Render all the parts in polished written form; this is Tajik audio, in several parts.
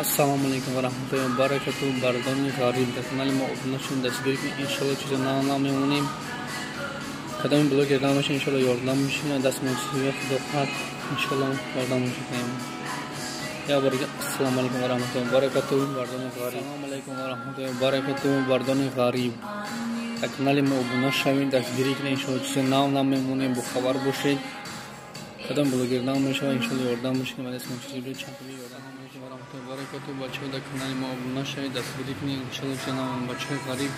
Ассалому алайкум ва раҳматуллоҳи ва баракатуҳ. Бардони ғариб дар канали мо обуна шуд, дастгирӣ кунед. Иншалло чизо намемонем. Кадоми блогер намеша, иншалло ёрдам мешина, даст мечиз худо хоҳад, иншалло ёрдам мешикунем. Я бор ассалому алайкум ва раҳматуллоҳи ва баракатуҳ. Бардони ғариб. Ассалому алайкум ва раҳматуллоҳи ва баракатуҳ. Бардони ғариб дар канали мо обуна шавед, дастгирӣ кунед. Иншалло чизо нав намемонем, бохабар бошед. Кадом блогер намешава, иншалло ёрдам мешикунем, даст мечиз чанд ёрдам ва раҳматуллоҳи ва баракатуҳ. Бачаҳо дар канали мо обуна шавед, дастгирӣ кунед. Иншалло чизо нав, бачаҳои ғариб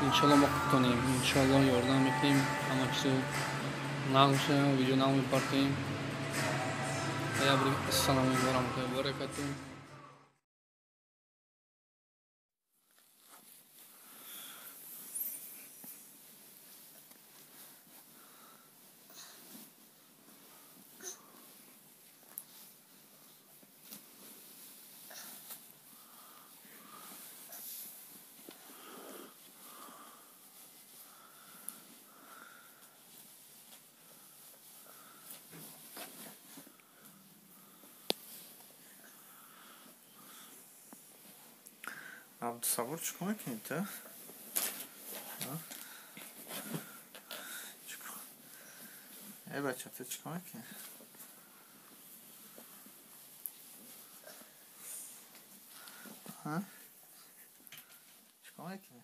иншалло мо қутонем, иншалло ёрдам мекунем, ҳама чизо нав мешава, видео нав мепартоем. Ассалому алайкум ва раҳматуллоҳи ва баракатуҳ. Абдусабур чӣ кор мекунӣ ту? Э бача, ту чӣ кор мекунӣ? Чӣ кор мекунӣ?